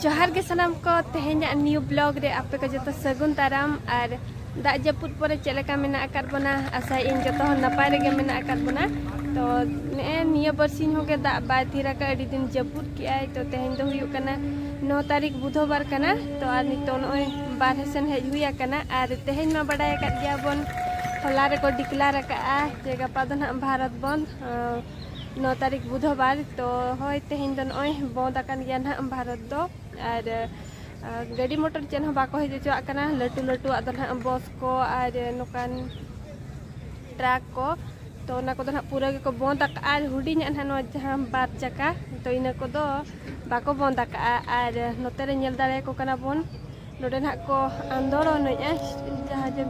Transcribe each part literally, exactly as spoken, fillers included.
ᱡᱚᱦᱟᱨ ᱜᱮ ᱥᱟᱱᱟᱢ ᱠᱚ, ᱛᱮᱦᱮᱧᱟᱜ new vlog ᱨᱮ ᱟᱯᱮ ᱠᱚ ᱡᱚᱛᱚ ᱥᱟᱹᱜᱩᱱ ᱫᱟᱨᱟᱢ᱾ ᱟᱨ ᱫᱟᱜ ᱡᱟᱹᱯᱩᱫ ᱯᱚᱨᱮ ᱪᱮᱫ ᱞᱮᱠᱟ ᱢᱮᱱᱟᱜ ᱟᱠᱟᱫ ᱵᱚᱱᱟ? ᱟᱥᱟᱭᱟᱹᱧ ᱡᱚᱛᱚ ᱦᱚᱲ ᱱᱟᱯᱟᱭ ᱨᱮᱜᱮ ᱢᱮᱱᱟᱜ ᱟᱠᱟᱫ ᱵᱚᱱᱟ᱾ ᱛᱚ ᱱᱮᱜᱼᱮ ᱱᱤᱭᱟᱹ ᱵᱟᱨᱥᱤᱧ ᱦᱚᱸ ᱜᱮ ᱫᱟᱜ ᱵᱟᱭ ᱛᱷᱤᱨ ᱟᱠᱟᱫ, ᱟᱹᱰᱤ ᱫᱤᱱ ᱡᱟᱹᱯᱩᱫ ᱠᱮᱜᱼᱟᱭ᱾ ᱛᱚ ᱛᱮᱦᱮᱧ ᱫᱚ ᱦᱩᱭᱩᱜ ᱠᱟᱱᱟ ᱱᱚ ᱛᱟᱹᱨᱤᱠᱷ ᱵᱩᱫᱷᱚᱵᱟᱨ ᱠᱟᱱᱟ᱾ ᱛᱚ ᱟᱨ ᱱᱤᱛᱚᱜ ᱱᱚᱜᱼᱚᱭ ᱵᱟᱨᱦᱮ ᱥᱮᱱ ᱦᱮᱡ ᱦᱩᱭ ᱟᱠᱟᱱᱟ᱾ ᱟᱨ ᱛᱮᱦᱮᱧ ᱢᱟ ᱵᱟᱰᱟᱭ ᱟᱠᱟᱫ ᱜᱮᱭᱟ ᱵᱚᱱ, ᱦᱚᱞᱟ ᱨᱮᱠᱚ declare ᱟᱠᱟᱫᱼᱟ ᱡᱮ ᱜᱟᱯᱟ ᱫᱚ ᱱᱟᱦᱟᱜ ᱵᱷᱟᱨᱚᱛ ᱵᱚᱱᱫ, ᱟᱸ, ᱱᱚ ᱛᱟᱹᱨᱤᱠᱷ ᱵᱩᱫᱷᱚᱵᱟᱨ᱾ ᱛᱚ ᱦᱳᱭ, ᱛᱮᱦᱮᱧ ᱫᱚ ᱱᱚᱜᱼᱚᱭ ᱵᱚᱱᱫ ᱟᱠᱟᱱ ᱜᱮᱭᱟ ᱱᱟᱦᱟᱜ ᱵᱷᱟᱨᱚᱛ ᱫᱚ᱾ ᱟᱨ, ᱟᱨ ᱜᱟᱹᱰᱤ ᱢᱚᱴᱚᱨ ᱪᱮᱫ ᱦᱚᱸ ᱵᱟᱠᱚ ᱦᱮᱡ ᱦᱚᱪᱚᱣᱟᱜ ᱠᱟᱱᱟ, ᱞᱟᱹᱴᱩ ᱞᱟᱹᱴᱩᱣᱟᱜ ᱫᱚ ᱱᱟᱦᱟᱜ ᱵᱚᱥ ᱠᱚ ᱟᱨ ᱱᱚᱝᱠᱟᱱ ᱴᱨᱟᱠ ᱠᱚ᱾ ᱛᱚ ᱚᱱᱟ ᱠᱚᱫᱚ ᱱᱟᱦᱟᱜ ᱯᱩᱨᱟᱹ ᱜᱮᱠᱚ ᱵᱚᱱᱫ ᱟᱠᱟᱫᱼᱟ᱾ ᱟᱨ ᱦᱩᱰᱤᱧᱟᱜ ᱱᱟᱦᱟᱜ ᱱᱚᱣᱟ ᱡᱟᱦᱟᱸ ᱵᱟᱨ ᱪᱟᱠᱟ, ᱛᱚ ᱤᱱᱟᱹ ᱠᱚᱫᱚ ᱵᱟᱠᱚ ᱵᱚᱱᱫ ᱟᱠᱟᱫᱼᱟ᱾ ᱟᱨ ᱱᱚᱛᱮ ᱨᱮ ᱧᱮᱞ ᱫᱟᱲᱮᱭᱟᱠᱚ ᱠᱟᱱᱟ ᱵᱚᱱ, ᱱᱚᱰᱮ ᱱᱟᱦᱟᱜ ᱠᱚ ᱟᱱᱫᱳᱞᱚᱱᱮᱫᱼᱟ, ᱡᱟᱦᱟᱸ ᱡᱮ,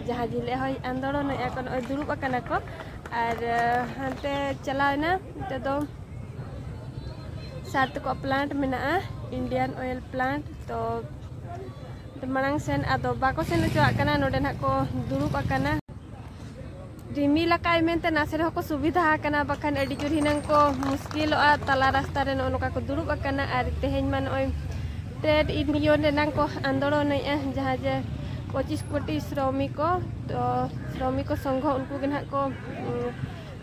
ᱡᱟᱦᱟᱸ ᱡᱮ ᱞᱟᱹᱭ ᱦᱳᱭ, ᱟᱱᱫᱳᱞᱚᱱᱮᱫᱼᱟ ᱠᱚ, ᱱᱚᱜᱼᱚᱭ ᱫᱩᱲᱩᱵ ᱟᱠᱟᱱᱟ ᱠᱚ᱾ ᱟᱨ ᱦᱟᱱᱛᱮ ᱪᱟᱞᱟᱣᱮᱱᱟ, ᱱᱤᱛᱚᱜ ᱫᱚ ᱥᱟᱨ ᱛᱟᱠᱚᱣᱟᱜ plant ᱢᱮᱱᱟᱜᱼᱟ, Indian Oil plant᱾ ᱛᱚ ᱢᱟᱲᱟᱝ ᱥᱮᱱ ᱟᱫᱚ ᱵᱟᱠᱚ ᱥᱮᱱ ᱦᱚᱪᱚᱣᱟᱜ ᱠᱟᱱᱟ, ᱱᱚᱰᱮ ᱱᱟᱦᱟᱜ ᱠᱚ ᱫᱩᱲᱩᱵ ᱟᱠᱟᱱᱟ᱾ ᱨᱤᱢᱤᱞ ᱟᱠᱟᱫᱼᱟᱭ ᱢᱮᱱᱛᱮ ᱱᱟᱥᱮ ᱨᱮᱦᱚᱸ ᱠᱚ ᱥᱩᱵᱤᱫᱷᱟ ᱟᱠᱟᱱᱟ, ᱵᱟᱠᱷᱟᱱ ᱟᱹᱰᱤ ᱡᱳᱨ ᱦᱤᱱᱟᱹᱝ ᱠᱚ ᱢᱩᱥᱠᱤᱞᱚᱜᱼᱟ᱾ ᱛᱟᱞᱟ ᱨᱟᱥᱛᱟ ᱨᱮ ᱱᱚᱜᱼᱚ ᱱᱚᱝᱠᱟ ᱠᱚ ᱫᱩᱲᱩᱵ ᱟᱠᱟᱱᱟ᱾ ᱟᱨ ᱛᱮᱦᱮᱧ ᱢᱟ ᱱᱚᱜᱼᱚᱭ trade union ᱨᱮᱱᱟᱝ ᱠᱚ ᱟᱱᱫᱳᱞᱚᱱᱮᱫᱼᱟ, ᱡᱟᱦᱟᱸ ᱡᱮ ᱯᱚᱸᱪᱤᱥ ᱠᱳᱴᱤ ᱥᱨᱚᱢᱤᱠ ᱠᱚ, ᱛᱚ ᱥᱨᱚᱢᱤᱠ ᱥᱚᱝᱜᱷᱚ ᱩᱱᱠᱩ ᱜᱮ ᱱᱟᱦᱟᱜ ᱠᱚ, ᱩᱸ,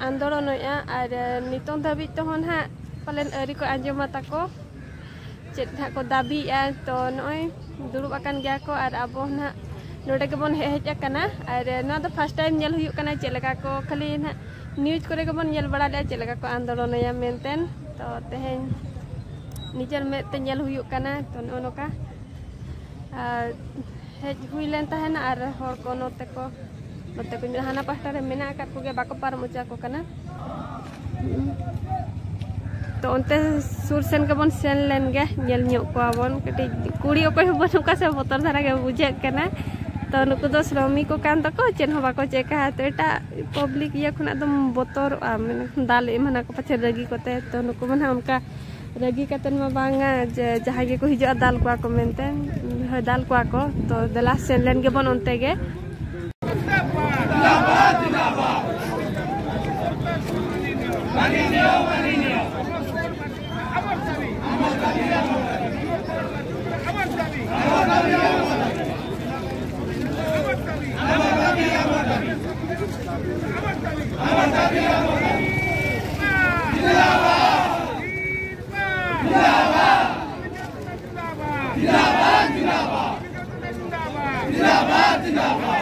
ᱟᱱᱫᱳᱞᱚᱱᱮᱫᱼᱟ᱾ ᱟᱨ ᱱᱤᱛᱚᱝ ᱫᱷᱟᱹᱵᱤᱡ ᱛᱮᱦᱚᱸ ᱱᱟᱦᱟᱜ ᱯᱟᱞᱮᱱ ᱟᱹᱣᱨᱤ ᱠᱚ ᱟᱸᱡᱚᱢᱟ ᱛᱟᱠᱚ ᱪᱮᱫ ᱱᱟᱦᱟᱜ ᱠᱚ ᱫᱟᱹᱵᱤᱭᱮᱫᱼᱟ᱾ ᱛᱚ ᱱᱚᱜᱼᱚᱭ ᱫᱩᱲᱩᱵ ᱟᱠᱟᱱ ᱜᱮᱭᱟ ᱠᱚ ᱟᱨ ᱟᱵᱚ ᱱᱟᱦᱟᱜ ᱱᱚᱰᱮ ᱜᱮᱵᱚᱱ ᱦᱮᱡ, ᱦᱮᱡ ᱟᱠᱟᱱᱟ᱾ ᱟᱨ ᱱᱚᱣᱟ ᱫᱚ first time ᱧᱮᱞ ᱦᱩᱭᱩᱜ ᱠᱟᱱᱟ ᱪᱮᱫ ᱞᱮᱠᱟ ᱠᱚ, ᱠᱷᱟᱹᱞᱤ ᱱᱟᱦᱟᱜ news ᱠᱚᱨᱮ ᱜᱮᱵᱚᱱ ᱧᱮᱞ ᱵᱟᱲᱟ ᱞᱮᱫᱼᱟ ᱪᱮᱫ ᱞᱮᱠᱟ ᱠᱚ ᱟᱱᱫᱳᱞᱚᱱᱮᱭᱟ ᱢᱮᱱᱛᱮ᱾ ᱛᱚ ᱛᱮᱦᱮᱧ ᱱᱤᱡᱮᱨ ᱢᱮᱫ ᱛᱮ ᱧᱮᱞ ᱦᱩᱭᱩᱜ ᱠᱟᱱᱟ᱾ ᱛᱚ ᱱᱚᱜᱼᱚ ᱱᱚᱝᱠᱟ, ᱟᱨ ᱦᱮᱡ ᱦᱩᱭ ᱞᱮᱱ ᱛᱟᱦᱮᱱᱟ ᱟᱨ ᱦᱚᱲ ᱠᱚ ᱱᱚᱛᱮ ᱠᱚ, ᱱᱚᱛᱮ ᱠᱚ ᱦᱟᱱᱟ ᱯᱟᱦᱴᱟ ᱨᱮ ᱢᱮᱱᱟᱜ ᱟᱠᱟᱫ ᱠᱚᱜᱮ, ᱵᱟᱠᱚ ᱯᱟᱨᱚᱢ ᱦᱚᱪᱚ ᱟᱠᱚ ᱠᱟᱱᱟ᱾ ᱛᱚ ᱚᱱᱛᱮ ᱥᱩᱨ ᱥᱮᱱ ᱜᱮᱵᱚᱱ ᱥᱮᱱ ᱞᱮᱱ ᱜᱮ, ᱧᱮᱞ ᱧᱚᱜ ᱠᱚᱣᱟ ᱵᱚᱱ᱾ ᱠᱟᱹᱴᱤᱡ ᱠᱩᱲᱤ ᱚᱠᱚᱭ ᱦᱚᱸ ᱵᱟᱹᱱᱩᱜ ᱠᱚᱣᱟ ᱥᱮ, ᱵᱚᱛᱚᱨ ᱫᱷᱟᱨᱟ ᱜᱮ ᱵᱩᱡᱷᱟᱹᱜ ᱠᱟᱱᱟ᱾ ᱛᱚ ᱱᱩᱠᱩ ᱫᱚ ᱥᱨᱚᱢᱤᱠ ᱠᱚ ᱠᱟᱱ ᱛᱟᱠᱚ, ᱪᱮᱫ ᱦᱚᱸ ᱵᱟᱠᱚ ᱪᱮᱠᱟ᱾ ᱛᱚ ᱮᱴᱟᱜ public ᱤᱭᱟᱹ ᱠᱷᱚᱱᱟᱜ ᱫᱚᱢ ᱵᱚᱛᱚᱨᱚᱜᱼᱟ, ᱢᱟᱱᱮ ᱫᱟᱞ ᱮᱢᱟᱱᱟ ᱠᱚ ᱯᱟᱪᱷᱮ ᱨᱟᱹᱜᱤ ᱠᱚᱛᱮ᱾ ᱛᱚ ᱱᱩᱠᱩ ᱢᱟ ᱱᱟᱦᱟᱜ ᱚᱱᱠᱟ ᱨᱟᱹᱜᱤ ᱠᱟᱛᱮᱫ ᱢᱟ ᱵᱟᱝᱟ ᱡᱮ ᱡᱟᱦᱟᱸᱭ ᱜᱮᱠᱚ ᱦᱤᱡᱩᱜᱼᱟ ᱫᱟᱞ ᱠᱚᱣᱟ ᱠᱚ ᱢᱮᱱᱛᱮ᱾ ᱦᱳᱭ, ᱫᱟᱞ ᱠᱚᱣᱟ ᱠᱚ᱾ ᱛᱚ ᱫᱮᱞᱟ ᱥᱮᱱ ᱞᱮᱱ ᱜᱮᱵᱚᱱ ᱚᱱᱛᱮ ᱜᱮ᱾ জিন্দাবাদ, জিন্দাবাদ।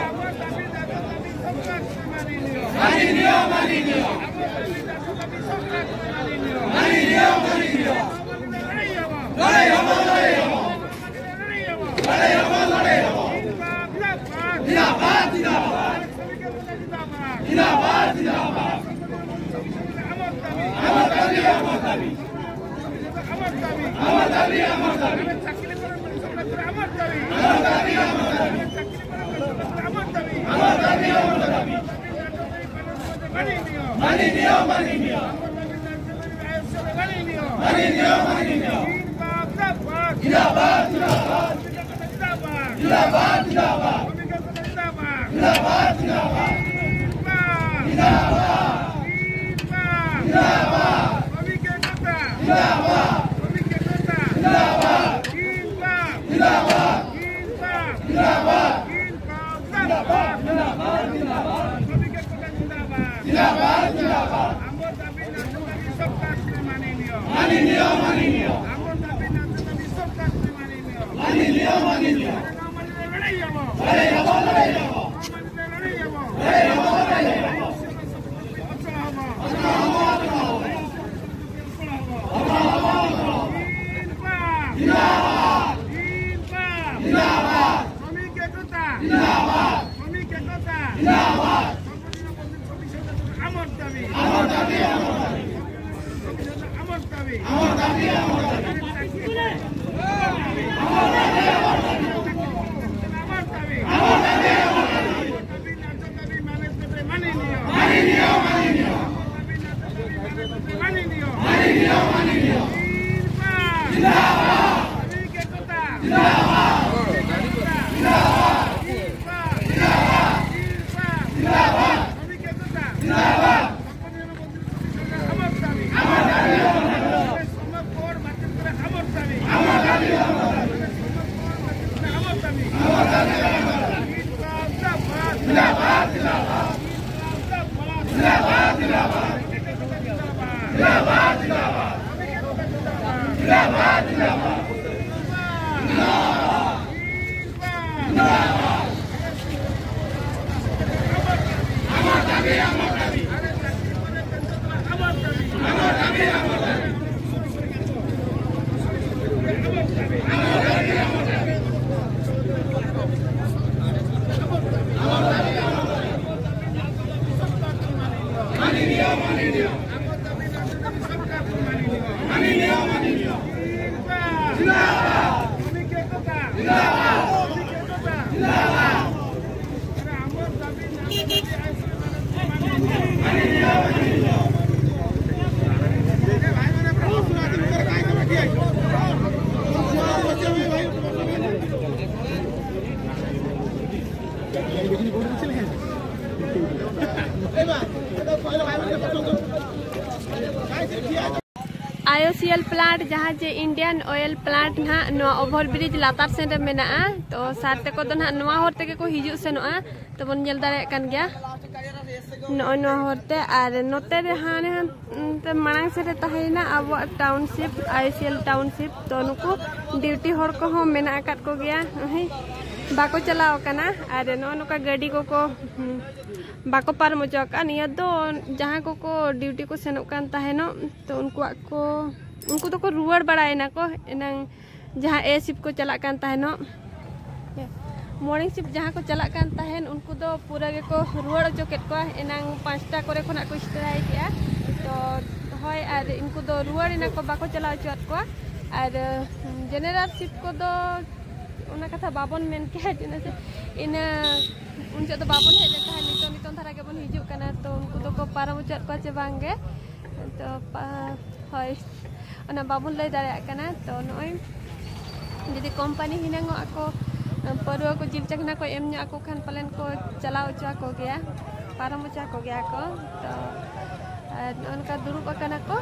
মাননীয়, মাননীয়। মাননীয়, মাননীয়। লড়াই হব, লড়াই হব। লড়াই হব, লড়াই হব। জিন্দাবাদ, জিন্দাবাদ। জিন্দাবাদ, জিন্দাবাদ। আমার দাবি, আমার দাবি। আমার দাবি, আমার দাবি। আমার দাবি, আমার দাবি। আমার দাবি, আমার দাবি। মাননীয়, মাননীয়। মাননীয়, মাননীয়। জিন্দাবাদ, জিন্দাবাদ। জিন্দাবাদ, জিন্দাবাদ। জিন্দাবাদ, জিন্দাবাদ। জিন্দাবাদ। জিন্দাবাদ। শ্রমিক একতা। জিন্দাবাদ। শ্রমিক একতা। জিন্দাবাদ। জিন্দাবাদ। জিন্দাবাদ। জিন্দাবাদ। জিন্দাবাদ। শ্রমিক একতা জিন্দাবাদ। জিন্দাবাদ, জিন্দাবাদ। আমার দাবি, ন্যায্য দাবি, সব কাজ মাননীয়। মাননীয়, মাননীয়। আমার দাবি, ন্যায্য দাবি, সব কাজ মাননীয়। মাননীয়, মাননীয়। লড়াই হব। লড়াই হব, লড়াই হব। লড়াই হব। লড়াই হব, লড়াই হব। অচল হব। অচল হব, অচল হব। অচল হব। অচল হব, অচল হব। জিন্দাবাদ। জিন্দাবাদ। জিন্দাবাদ। জিন্দাবাদ। শ্রমিক একতা। জিন্দাবাদ। শ্রমিক একতা। জিন্দাবাদ। সর্বজনীন বন্ধু আমার দাবি। আমার দাবি, আমার দাবি। আমার দাবি। আমার দাবি, আমার দাবি। আমার দাবি, আমার দাবি। আমার দাবি, আমার দাবি। আমার দাবি, আমার দাবি। আমার দাবি, ন্যায্য দাবি, মাননীয়। মাননীয়, মাননীয়। আমার দাবি, ন্যায্য দাবি, মাননীয়। মাননীয়, মাননীয়। জিন্দাবাদ। জিন্দাবাদ। শ্রমিক একতা। জিন্দাবাদ। শ্রমিক একতা। জিন্দাবাদ। জিন্দাবাদ। জিন্দাবাদ। জিন্দাবাদ। শ্রমিক একতা। জিন্দাবাদ। আমার দাবি। আমার দাবি। আমার দাবি। আমার দাবি। আমার দাবি। আমার দাবি। আমার দাবি। জিন্দাবাদ। জিন্দাবাদ। জিন্দাবাদ। জিন্দাবাদ। জিন্দাবাদ। জিন্দাবাদ। জিন্দাবাদ। জিন্দাবাদ। ᱟᱭ ᱳ ᱥᱤ ᱮᱞ ᱯᱞᱟᱱᱴ, ᱡᱟᱦᱟᱸ ᱡᱮ ᱤᱱᱰᱤᱭᱟᱱ ᱚᱭᱮᱞ ᱯᱞᱟᱱᱴ ᱱᱟᱦᱟᱜ, ᱱᱚᱣᱟ ᱳᱵᱷᱟᱨ ᱵᱨᱤᱡᱽ ᱞᱟᱛᱟᱨ ᱥᱮᱱ ᱨᱮ ᱢᱮᱱᱟᱜᱼᱟ᱾ ᱛᱚ ᱥᱟᱨ ᱛᱮᱠᱚ ᱫᱚ ᱱᱟᱦᱟᱜ ᱱᱚᱣᱟ ᱦᱚᱨ ᱛᱮᱜᱮ ᱠᱚ ᱦᱤᱡᱩᱜ ᱥᱮᱱᱚᱜᱼᱟ᱾ ᱛᱚᱵᱚᱱ ᱧᱮᱞ ᱫᱟᱲᱮᱭᱟᱜ ᱠᱟᱱ ᱜᱮᱭᱟ ᱱᱚᱜᱼᱚᱭ ᱱᱚᱣᱟ ᱦᱚᱨ ᱛᱮ᱾ ᱟᱨ ᱱᱚᱛᱮ ᱨᱮ ᱦᱟᱱᱮ ᱦᱟᱱᱛᱮ ᱢᱟᱲᱟᱝ ᱥᱮᱫ ᱨᱮ ᱛᱟᱦᱮᱸᱭᱮᱱᱟ ᱟᱵᱚᱣᱟᱜ ᱴᱟᱣᱩᱱᱥᱤᱯ, ᱟᱭ ᱳ ᱥᱤ ᱮᱞ ᱴᱟᱣᱩᱱᱥᱤᱯ᱾ ᱛᱚ ᱱᱩᱠᱩ ᱰᱤᱭᱩᱴᱤ ᱦᱚᱲ ᱠᱚᱦᱚᱸ ᱢᱮᱱᱟᱜ ᱟᱠᱟᱫ ᱠᱚᱜᱮᱭᱟ, ᱦᱮᱸ, ᱵᱟᱠᱚ ᱪᱟᱞᱟᱣ ᱟᱠᱟᱱᱟ᱾ ᱟᱨ ᱱᱚᱜᱼᱚ ᱱᱚᱝᱠᱟ ᱜᱟᱹᱰᱤ ᱠᱚᱠᱚ, ᱦᱩᱸ, ᱵᱟᱠᱚ ᱯᱟᱨᱚᱢ ᱦᱚᱪᱚ ᱟᱠᱟᱫᱼᱟ᱾ ᱱᱤᱭᱟᱹ ᱫᱚ ᱡᱟᱦᱟᱸᱭ ᱠᱚᱠᱚ ᱰᱤᱭᱩᱴᱤ ᱠᱚ ᱥᱮᱱᱚᱜ ᱠᱟᱱ ᱛᱟᱦᱮᱱᱚᱜ, ᱛᱚ ᱩᱱᱠᱩᱣᱟᱜ ᱠᱚ, ᱩᱱᱠᱩ ᱫᱚᱠᱚ ᱨᱩᱣᱟᱹᱲ ᱵᱟᱲᱟᱭᱮᱱᱟ ᱠᱚ ᱮᱱᱟᱝ, ᱡᱟᱦᱟᱸ ᱮ ᱥᱤᱯ ᱠᱚ ᱪᱟᱞᱟᱜ ᱠᱟᱱ ᱛᱟᱦᱮᱱᱚᱜ, ᱢᱚᱨᱱᱤᱝ ᱥᱤᱯ ᱡᱟᱦᱟᱸ ᱠᱚ ᱪᱟᱞᱟᱜ ᱠᱟᱱ ᱛᱟᱦᱮᱱ, ᱩᱱᱠᱩ ᱫᱚ ᱯᱩᱨᱟᱹ ᱜᱮᱠᱚ ᱨᱩᱣᱟᱹᱲ ᱚᱪᱚ ᱠᱮᱫ ᱠᱚᱣᱟ᱾ ᱮᱱᱟᱝ ᱯᱟᱸᱪᱴᱟ ᱠᱚᱨᱮ ᱠᱷᱚᱱᱟᱜ ᱠᱚ ᱥᱴᱨᱟᱭᱤᱠ ᱮᱜᱼᱟ᱾ ᱛᱚ ᱦᱳᱭ, ᱟᱨ ᱩᱱᱠᱩ ᱫᱚ ᱨᱩᱣᱟᱹᱲ ᱮᱱᱟ ᱠᱚ, ᱵᱟᱠᱚ ᱪᱟᱞᱟᱣ ᱦᱚᱪᱚᱣᱟᱫ ᱠᱚᱣᱟ᱾ ᱟᱨ ᱡᱮᱱᱟᱨᱟᱞ ᱥᱤᱯ ᱠᱚᱫᱚ ᱚᱱᱟ ᱠᱟᱛᱷᱟ ᱵᱟᱵᱚᱱ ᱢᱮᱱ ᱠᱮᱭᱟ, ᱪᱮᱫᱟᱜ ᱥᱮ ᱤᱱᱟᱹ ᱩᱱ ᱡᱚᱦᱚᱜ ᱫᱚ ᱵᱟᱵᱚᱱ ᱦᱮᱡ ᱞᱮᱱ ᱛᱟᱦᱮᱸᱫ, ᱱᱤᱛᱚᱜ, ᱱᱤᱛᱚᱝ ᱫᱷᱟᱨᱟ ᱜᱮᱵᱚᱱ ᱦᱤᱡᱩᱜ ᱠᱟᱱᱟ᱾ ᱛᱚ ᱩᱱᱠᱩ ᱫᱚᱠᱚ ᱯᱟᱨᱚᱢ ᱦᱚᱪᱚᱣᱟᱫ ᱠᱚᱣᱟ ᱪᱮ ᱵᱟᱝ ᱜᱮ, ᱛᱚ ᱯᱟ-, ᱦᱳᱭ, ᱚᱱᱟ ᱵᱟᱵᱚᱱ ᱞᱟᱹᱭ ᱫᱟᱲᱮᱭᱟᱜ ᱠᱟᱱᱟ᱾ ᱛᱚ ᱱᱚᱜᱼᱚᱭ ᱡᱩᱫᱤ ᱠᱳᱢᱯᱟᱱᱤ ᱦᱤᱱᱟᱹᱝᱚᱜ ᱟᱠᱚ, ᱯᱟᱹᱨᱣᱟᱹ ᱠᱚ, ᱡᱤᱞ ᱪᱟᱠᱷᱱᱟ ᱠᱚ ᱮᱢ ᱧᱚᱜ ᱟᱠᱚ ᱠᱷᱟᱱ ᱯᱟᱞᱮᱱ ᱠᱚ ᱪᱟᱞᱟᱣ ᱦᱚᱪᱚ ᱟᱠᱚ ᱜᱮᱭᱟ, ᱯᱟᱨᱚᱢ ᱦᱚᱪᱚ ᱟᱠᱚ ᱜᱮᱭᱟ ᱠᱚ᱾ ᱛᱚ ᱟᱨ ᱱᱚᱜᱼᱚ ᱱᱚᱝᱠᱟ ᱫᱩᱲᱩᱵ ᱟᱠᱟᱱᱟ ᱠᱚ᱾